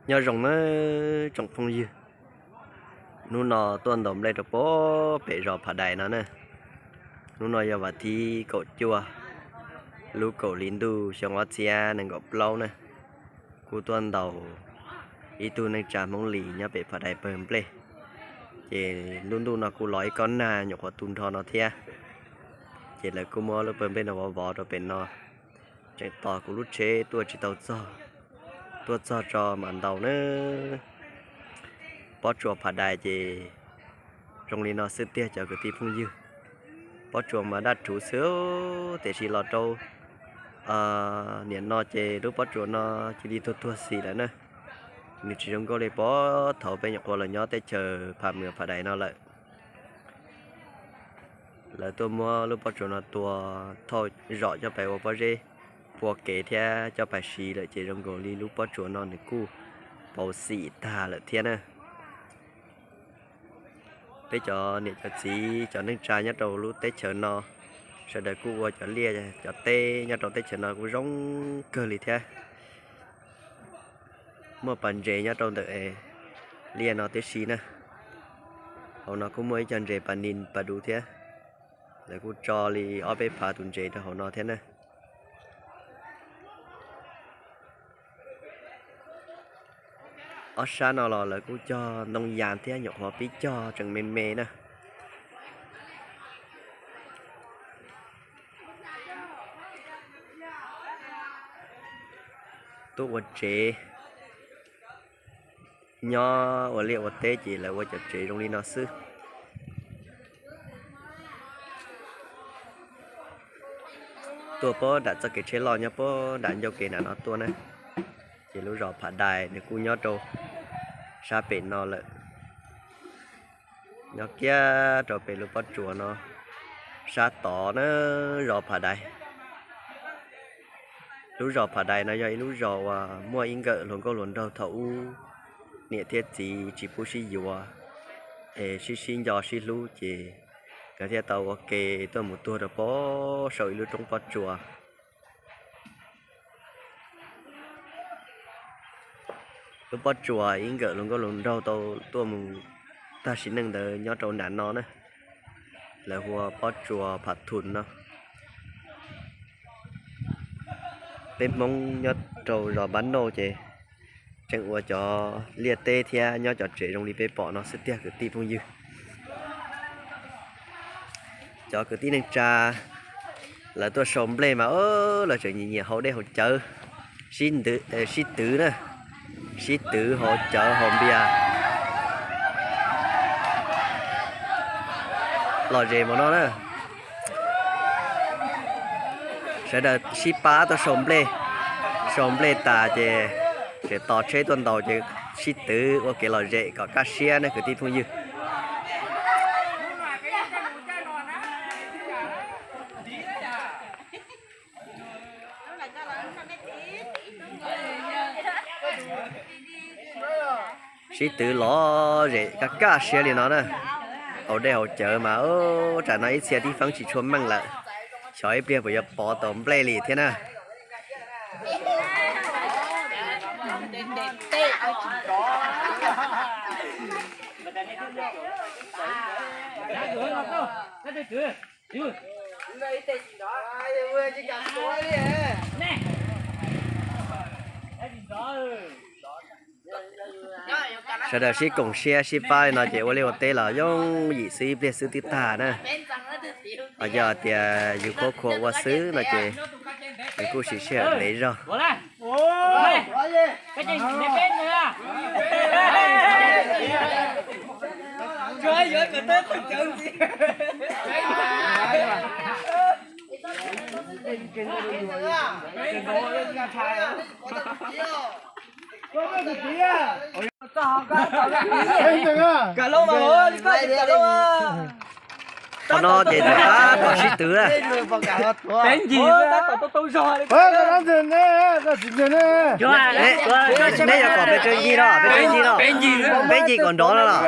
Nyob zoo nawb tsoom phooj ywg, hnub no tuaj ntaus nplej rau pem zos Phav Dais no na. Hnub no yog vas thib kaum cuaj, lub kaum hli ntuj xyoo ob txhiab nees nkaum plaub na. Kuj tuaj ntaus ib tug neej tsa Hmoob Lis nyob pem Phav Dais pawg nplej. Ces ntuj ntuj no kuj los ib kob nag nyuam qhuav tu nrho no thiab. Ces lawv kuj muab lub pawg nplej no vov vov rau pem no. Tseem tos kuv lub tsheb tuaj tsis tau txog, tuaj txog tso mas ntaus na. Pob tsuas Phav Dais ces zoo li no xwb tiag cov kwv tij phooj ywg. Pob tsuas mas daj rhuv xwb, tiam sis los rau niam no ces lub pob tsuas no cia li tuag tuag xim lawm na. Nws tsis zoo nkauj li pob thaum peb nyuam qhuav los nyob teb chaws Phav Mws Phav Dais no lawm. Lawv tuaj muab lub pob tsuas no tua thauj zom coj pais ua pob zeb pua kev thiab coj pais siv lawm ces zoo nkaus li lub pob tsuas no nws kuj pauv xim tag lawm thiab na. Peb cov niam cov txiv cov neej tsa nyob rau lub teb chaws no, sawv daws kuj ua cov liaj cov teb nyob rau teb chaws no kuj zoo kawg li thiab. Muaj pas ntses nyob rau ntawm liaj no tib si na. Hauv no kuj muaj ib co ntses pas nis pas dub thiab. Lawv kuj tso li ob peb phav tus ntses rau hauv no thiab na. Ob sab no los lawv kuj cog ntoo yas thiab nyuam qhuav pib cog tseem me me na. Tuaj ua tsev nyob ua liaj ua teb ces lawv ua cov tsev zoo li no xwb. Tuaj puag nram txoj kev tsheb loj nyob puag nram ncauj kev nram no tuaj na. Ces lub zos Phav Dais nws kuj nyob rau sab pem no lawm. Nyob kiag rau pem lub pob tsuas no sab tod na, zos Phav Dais. Lub zos Phav Dais no yog ib lub zos uas muaj ib nkawm hluas nkauj hluas nraug thaum ub niam thiab txiv tsis pub sib yuav, es sib sib nco sib hlub ces nkawd thiaj tau ua ke tuaj mus tuag rau pob saum ib lub roob pob tsuas. Lub pob tsuas ib nkawm hluas nkauj hluas nraug tau tuaj mus tag sim neej ntawd nyob rau nram no na, lawv hu ua pob tsuas Phav Thum no. Peb Hmoob nyob rau zos Npab Nauj ces tseem ua cov liaj teb thiab nyob cov tsev zoo li peb pom no xwb tiag kwv tij phooj ywg. Cov kwv tij neej tsa lawv tuaj sau nplej mas lawv tseem nyiam nyiam haus dej haus cawv, sib twv na, sib twv haus cawv haus npias lom zem mus no na. Sawv daws sib pab tuaj sau nplej, sau nplej tas ces tseem tos tsheb tuaj ntaus ces sib twv ua kev lom zem kom kaj siab ne kwv tij phooj ywg. Sib twv lom zem kaj kaj siab li no na. Haus dej haus cawv mas tsam no ib txhia tib feeb tsis tshua meej lawm, xyov ib pliag puas yuav pov tau nplej li thiab na. Sawv daws sib koom siab sib pab li no ces ua liaj ua teb los yooj yim xwb, ib pliag xwb twb tag na. Yog tias yus khuab khua ua xwb no ces nws kuj siv sij hawm ntev zog. Qhov no ces tab tom sib twv. Neb yuav kom peb tsawg ncig no, peb tsawg ncig no, peb ncig kom nrov no los?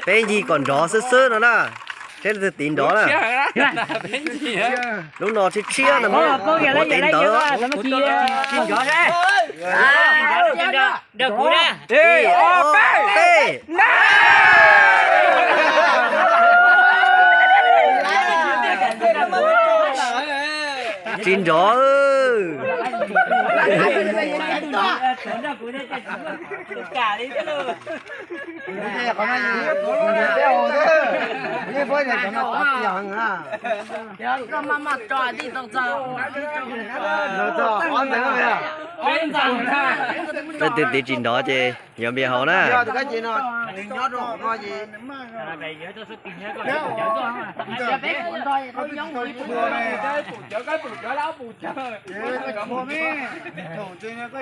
Peb ncig kom nrov xwb xwb no na. Seb leej twg tiv nrov na. Lub no tshiab tshiab no, ua tes ntawd. Tsis nrov, tsis Nrog kuv na. Ib, ob, peb. Tsis nrov. Leej twg tiv tsis nrov ces yuav npias haus na.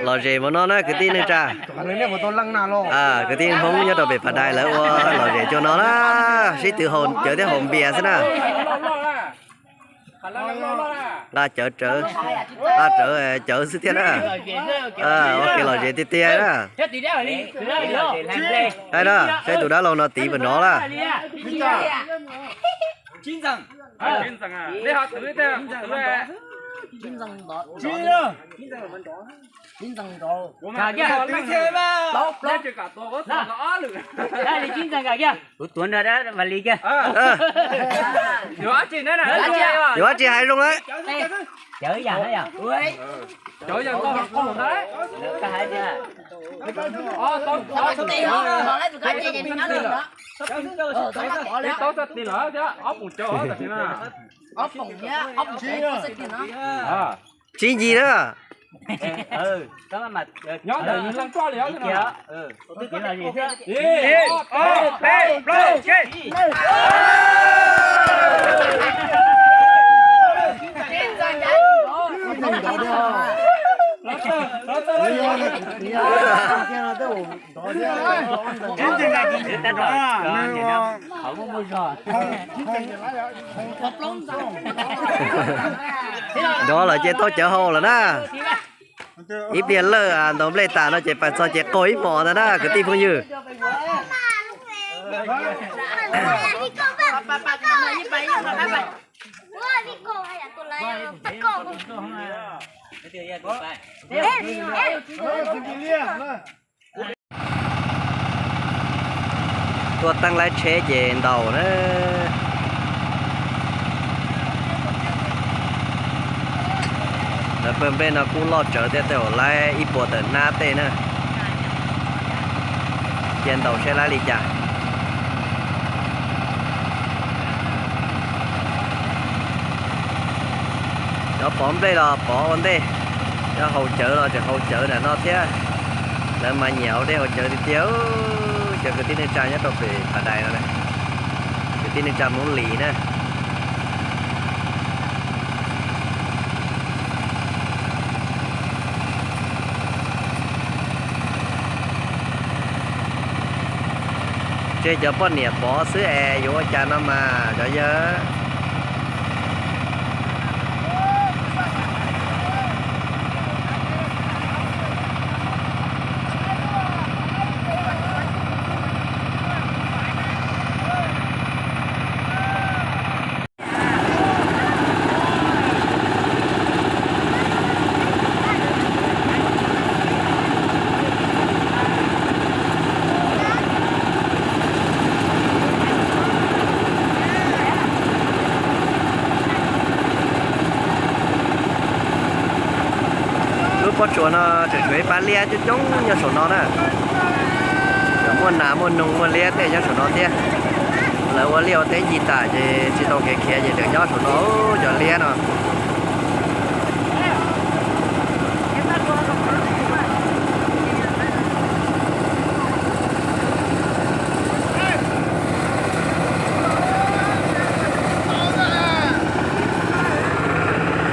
Lom zem mus no na kwv tij neej tsa. Kwv tij Hmoob nyob rau pem Phav Dais lawv ua lom zem cuag no na. Sib tw haus cawv thiab haus npias xwb na. Nqa cawv, nqa cawv cawv xwb thiab na. Ua kev lom zem tiag tiag na. Saib tus dab laug no tiv puas nrov lawm. Kuv tuav nrog dab vas lis kiag. Yuav dab tsi hais zoo lawm. Tsib ncig na. Nrov lawm ces tau cawv haus lawm na. Ib pliag lawj ntaus nplej tas no ces pais txog ces qaug ib hmos ntag na kwv tij phooj ywg. Tuaj teeb laib tsheb ces ntaus na. Lawv pawg nplej no kuj loj tsawv thiab, tej zaum laib ib puas tawm hnab tej na. Cia ntaus saib laib li cas. Cov pov nplej los pov ua ntej, cov haus cawv los tseem haus cawv nram no thiab. Lawv mas nyiam haus dej haus cawv tiag tiag. Cov kwv tij neej tsa nyob rau pem Phav Dais no, kwv tij neej tsa Hmoob Lis na. Tseg cov poj niam pov xwb es yuav ua cas no mas cov yawg. Lub pob tsuas no tseem tshuav ib pab liab coob coob nyob saum no na. Tseem muaj nas muaj noog muaj liab tej nyob saum no thiab. Lawv ua liaj ua teb ncig tas ces tsis tau kev khiav ces tseem nyob saum no cov liab no.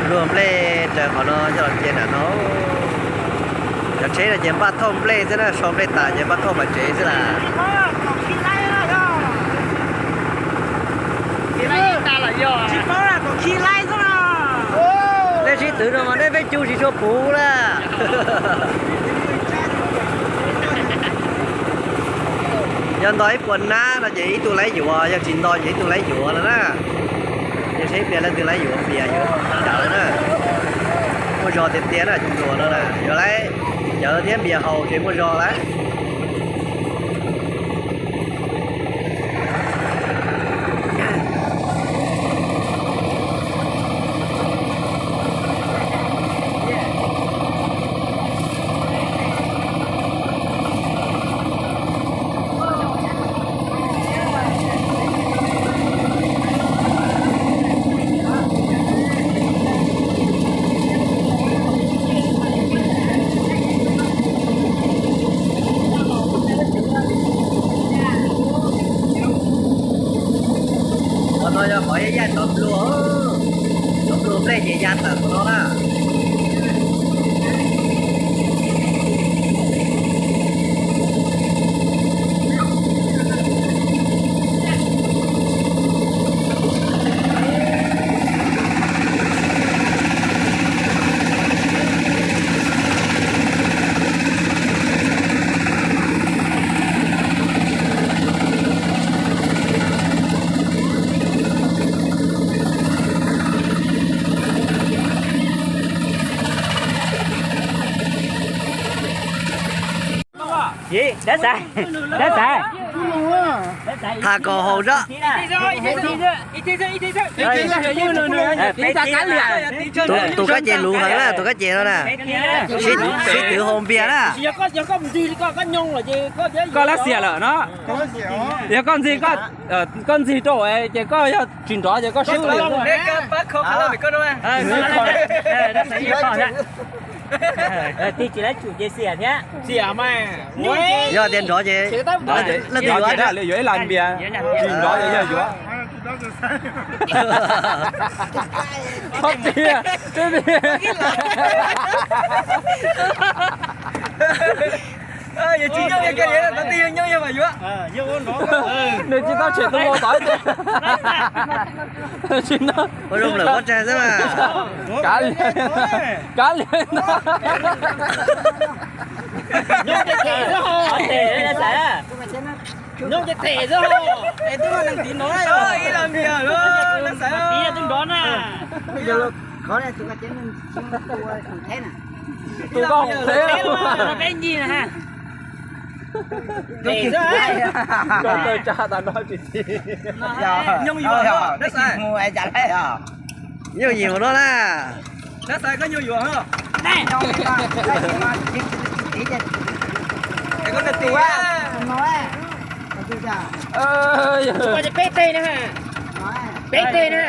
Luag nplej raws qhov no coj los cia nram no. Cov tsheb no ces npaj thauj nplej xwb na, sau nplej tas ces npaj thauj pam tsev xwb las. Nej sib twv no mas nej peb cug tsis tshua puv lawm. Yog nto ib puas nab no ces ib tug laib yuav, yog tsis nto ces ib tug laib yuav no na. Ces seb ib pliag leej twg laib yuav fias yuav tawv na. Muaj zog tiag tiag na, cov hluas no na, yuav laib Cawv thiab npias haus tsev muaj zog lawm. Qhov no yog qhov yaj yaj cov nplua, cov nplua nplej ces ya tawm qhov no na. Tham kom haus zog. Tus kab ces luv heev na, tus kab ces no na. Sib twv haus npias na. Koj lab xiam lawm no. Yog koj ntxig, koj ntxig rau ces koj yog tsis nrov ces koj sib tw. Yog tias nrov ces leej twg yuav, yuav ib las npias, tsis nrov ces yog yuav. Nws tsis tau tshem tus maus tod. Ua zoo lawm pob tsaig xwb mas. Kav liam, kav liam ntag. Tus koj qheb, koj tawg tsa tas no tsis txi. Nyuj yim mus no na. Peb teg na, peb teg na.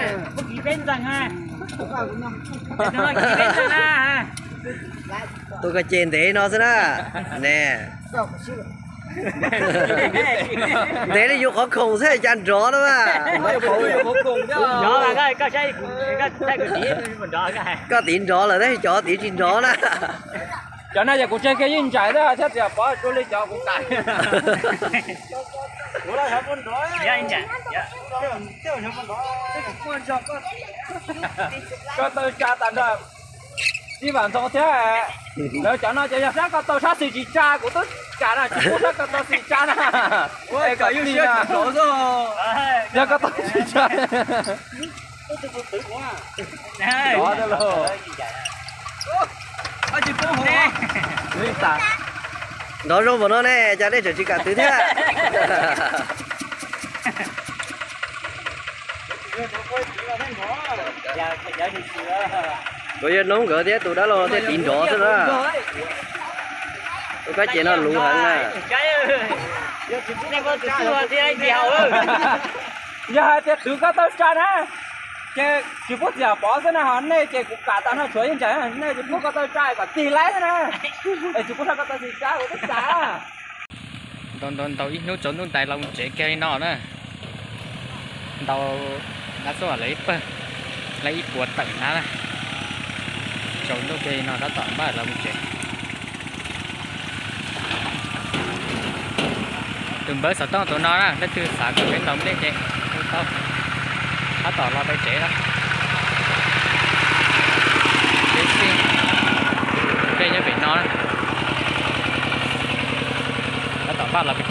Tus koj ces ntev no xwb na. Ne, ntev li yus qhov khoom xwb cas nrov na mas. Koj tiv nrov lawm tab sis cov tiv tsis nrov na. Cov no ces kuv tseg kiag yeej ntsais thiab, thiab tias pov tsuas li cov kuv kam. Koj tawg tsa tas nrho, tib vam ntxoov thiab. Lawv cov no ces yog sab ko taw sab xis tsis tsa, kuv twb kam na, tsis pub sab ko taw xis tsa na. Es kom yus siab nrov xwb. Yog ko taw tsis tsa. Nrov zoo npaum no ne, cas nej tseem tsis kam twv thiab? Kuv yawg Noob nkawd thiab tus dab laug thiaj tiv nrov xwb na. Tus kab ces no luv heev na. Yog hais tias twv koj taw tsa na, ces tsis pub txiv pov xwb na, ho nej ces kuv kam tas no tshuav yeej ntsais, nej tsis pub koj taw tsa kom tig laib xwb na. Es tsis pub sab ko taw xis tsa kuv twb tsa. Ntaus ntaus ntaus ib hnub tsaus ntuj ntais los mus tsev kiag li no na. Ntaus nab xub lawv ib pawg, lawv ib puas tawm nab na. Tsaus ntuj kiag li no tab tom npaj los mus tsev. Tus npawb xov tooj tus no na, leej twg xav kom peb ntaus nplej ces hu tau, tab tom los pem tsev na. Peb xij, nplej nyob pem no na. Tab tom npaj los pem